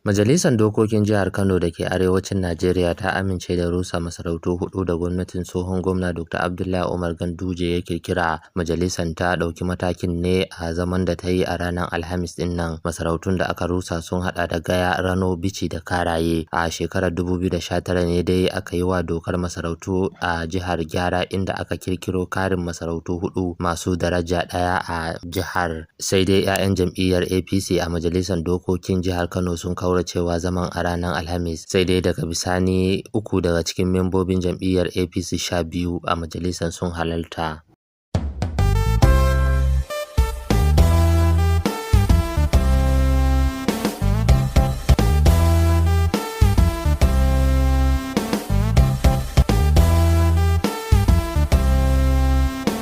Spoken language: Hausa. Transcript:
Majalisar Dokokin Jihar Kano da ke Arewacin Najeriya ta amince da rusa masarautu huɗu da gwamnatin tsohon gwamna Dr. Abdullahi Umar Ganduje ya ƙirƙira. Majalisar ta ɗauki matakin ne a zaman da ta yi a ranar Alhamis ɗin nan. Masarautun da aka rusa sun haɗa da Gaya, Rano, Bichi da Karaye. A shekarar 2019 ne dai aka yi wa dokar masarautu a jihar gyara, inda aka ƙirƙiro ƙarin masarautu huɗu masu daraja ɗaya a jihar. Sai dai 'ya'yan jam'iyyar APC a Majalisar Dokokin Jihar Kano sun kauracewa zaman a ranar Alhamis. Sai dai daga bisani uku daga cikin membobin jam'iyyar APC 12 a majalisar sun halarta.